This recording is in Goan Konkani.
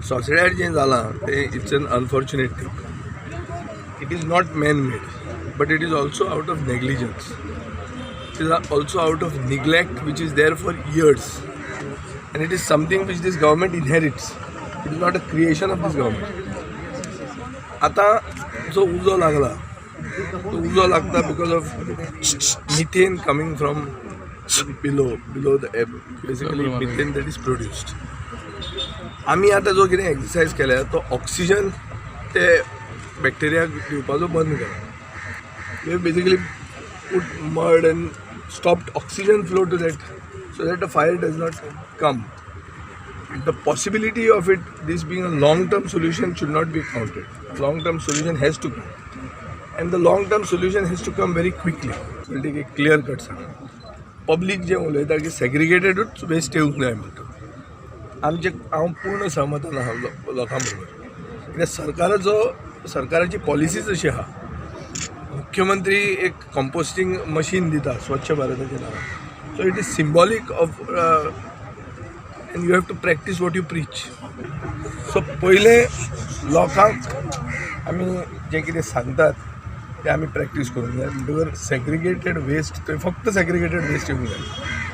सोसड्यार जें जालां तें it's an unfortunate thing. It is not man made, but it is also out of negligence. It is also out of neglect which is there for years, and it is something which this government inherits. It is not a creation of this government. आता जो उजो लागला तो उजो लागता because of methane coming from below the, basically methane that is produced. आमी आतां जो कितें एक्सरसायज केल्या तो ऑक्सिजन ते बॅक्टेरियाक दिवपाचो बंद केला. We basically put mud and stopped oxygen flow to that so that the fire does not come. The possibility of it, this being a long term solution, should not be counted. Long term solution has to come, and the long term solution has to come very quickly. म्हणजे एक क्लियर कट सांग, पब्लीक जें उलयता की सेग्रिगेटेडूच वेस्ट येवंक जाय म्हणटा, आमचे हांव पूर्ण सहमतान आहा लोकां बरोबर, कित्याक सरकाराची पॉलिसीच अशी आहा. मुख्यमंत्री एक कंपोस्टिंग मशीन दिता स्वच्छ भारताच्या नांवान. So it is symbolic of, and you have to practice what you preach. So पयलें लोकांक आमी जें कितें सांगतात तें आमी प्रॅक्टीस करूंक जाय. म्हणटकर सेग्रिगेटेड वेस्ट, थंय फक्त सेग्रिगेटेड वेस्ट येवंक जाय.